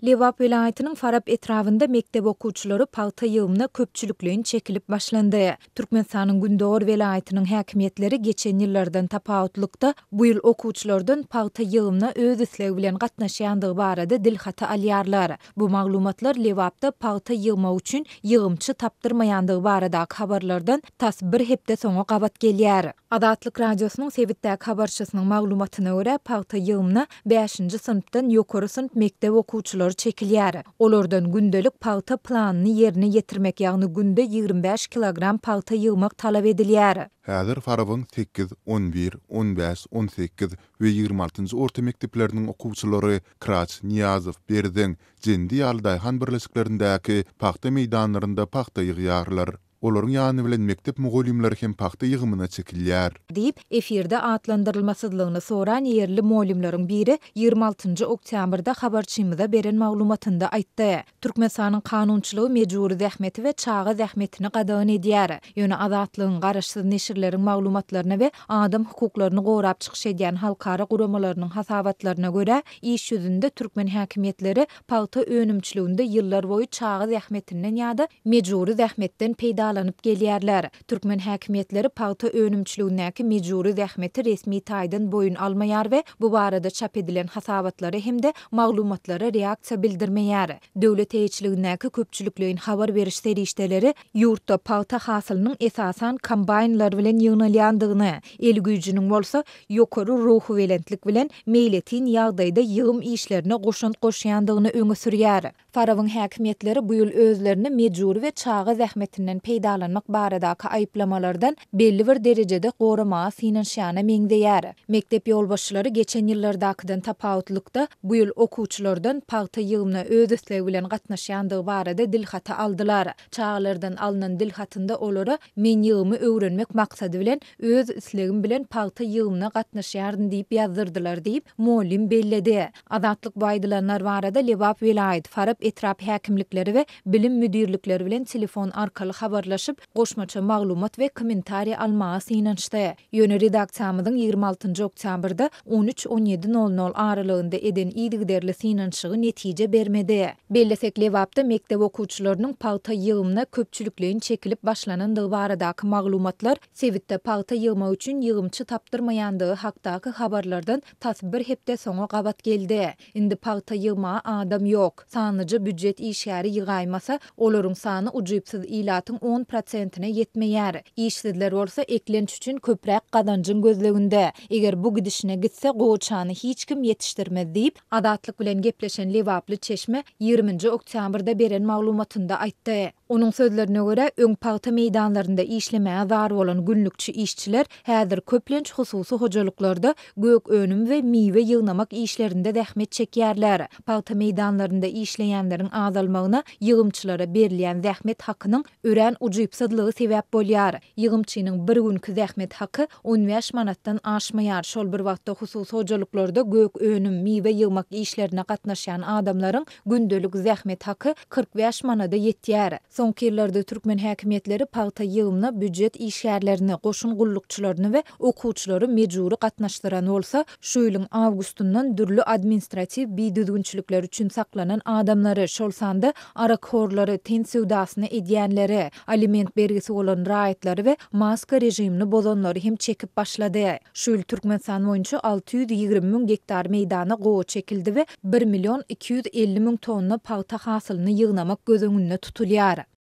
Lebap welaýatynyň Farap etrabynda mekdep okuwçylary pagta ýygymyna köpçülikleýin çekilip başlandy. Türkmenistanyň gündogar welaýatynyň häkimiýetleri geçen ýyllardan tapawutlykda, bu ýyl okuwçylardan pagta ýygymyna öz islegi bilen gatnaşýandygy barada dilhaty alýarlar. Bu maglumatlar Lebapda pagta ýygmak üçin ýygymçy tapdyrmaýandygy baradaky habarlardan tas bir hepde soňa gabat gelýär. Azatlyk Radiosynyň sebitdäki habarçysynyň maglumatyna görä, pagta ýygymyna bäşinji synpdan ýokary synp mekdep okuwçylary çekilýär. Olardan gündelik pagta planyny ýerine ýetirmek, ýagny günde 25 kilogram pagta ýygmak talap edilýär. Häzir Farabyň sekiz, on bir, on bäş, on sekiz we 26-njy orta mekdepleriniň okuwçylary Kraç, Nyýazow, Berzeň, Jendi ýaly daýhan birleşiklerindäki pagta meýdanlarynda pagta ýygýarlar. Olaryň ýany bilen mekdep mugallymlary hem pagta ýygymyna çekilýär. Diýip, efirde atlandyrylmasyzlygyny soran ýerli mugallymlaryň biri 26-njy oktýabrda habarçymyza beren maglumatynda aýtdy. Türkmenistanyň kanunçylygy mejbury zähmeti we çaga zähmetini gadagan edýär. Ýöne Azatlygyň, garaşsyz neşirleriň maglumatlaryna we adam hukuklaryny gorap çykyş edýän halkara guramalarynyň hasabatlaryna görä, iş ýüzünde türkmen häkimiýetleri pagta önümçiliginde ýyllarboýy çaga zähmetinden ýa-da mejbury zähmetden peýdalanyp gelýärler. Türkmen häkimiýetleri pagta önümçiligindäki mejbury zähmeti resmi taýdan boýun almaýar we bu barada çap edilen hasabatlara hem-de maglumatlara reaksiýa bildirmeýär. Döwlet eýeçiligindäki köpçülikleýin habar beriş serişdeleri ýurtda pagta hasylynyň esasan kombaýnlar bilen ýygnalýandygyny, el güýjüniň bolsa ýokary ruhubelentlik bilen meýletin ýagdaýda ýygym işlerine goşant goşýandygyny öňe sürýär. Farabyň häkimiýetleri bu ýyl özlerini mejbury we çaga zähmetinden peýdalanmak baradaky aýyplamalardan belli bir derejede goramaga synanyşýana meňzeýär. Mekdep ýolbaşçylary geçen ýyllardakydan tapawutlykda, bu ýyl okuwçylardan pagta ýygymyna öz islegi bilen gatnaşýandygy barada dilhaty aldylar. Çagalardan alnan dilhatynda olara Men ýygymy öwrenmek maksady bilen öz islegim bilen pagta ýygymyna gatnaşýaryn diýip ýazdyrdylar diýip, mugallym belledi. Azatlyk bu aýdylanlar barada Lebap welaýat, Farap etrap häkimlikleri we bilim müdirlikleri bilen telefon arkaly habarlaşyp, goşmaça maglumat we kommentariý almaga synanyşdy. Ýöne redaksiýamyzyň 26 njy oktýabrda on üç, on ýedi nol nol aralygynda eden yzygiderli synanyşygy netije bermedi. Bellesek, Lebapda mekdep okuwçylarynyň pagta ýygymyna köpçülikleýin çekilip başlanandygy baradaky maglumatlar sebitde pagta ýygmak üçin ýygymçy tapdyrmaýandygy hakdaky habarlardan tas bir hepde soňa gabat geldi. Indi pagta ýygmaga adam ýok. Sanlyja býujet işgäri ýygaýmasa, olaryň sany ujypsyz ilatyň on prosentine ýetmeýär. Işsizler bolsa eklenç üçin köpräk gazanjyň gözleginde. Eger bu gidişine gitse, gowaçany hiç kim ýetişdirmez diýip, Azatlyk bilen gepleşen lebaply çeşme 20-nji oktýabrda beren maglumatynda aýtdy. Onuň sözlerine görä, öň pagta meýdanlarynda işlemäge zar bolan günlükçi işçiler häzir köplenç hususy hojalyklarda gök önüm we miwe ýygnamak işlerinde zähmet çekýärler. Pagta meýdanlarynda işleýänleriň azalmagyna ýygymçylara berilýän zähmet hakynyň örän ujypsyzlygy sebäp bolýar. Ýygymçynyň bir günki zähmet haky 15 manatdan aşmaýar, şol bir wagtda hususy hojalyklarda gök önüm, miwe ýygmak işlerine gatnaşýan adamlaryň gündelik zähmet haky 45 manada ýetýär. Soňky ýyllarda türkmen häkimiýetleri pagta ýygymyna býujet işgärlerini, goşun gullukçylaryny we okuwçylary mejbury gatnaşdyran bolsa, şu ýylyň awgustyndan dürli administratiw bidüzgünçilikler üçin saklanan adamlary, şol sanda arakhorlary, ten söwdasyny edýänleri, aliment bergisi bolan raýatlary we maska režimini bozanlary hem çekip başlady. Şu ýyl Türkmenistan boýunça 620 müň gektar meýdana gowaça çekildi we bir million 250 müň tonna pagta hasylyny ýygnamak göz öňünde tutulýar.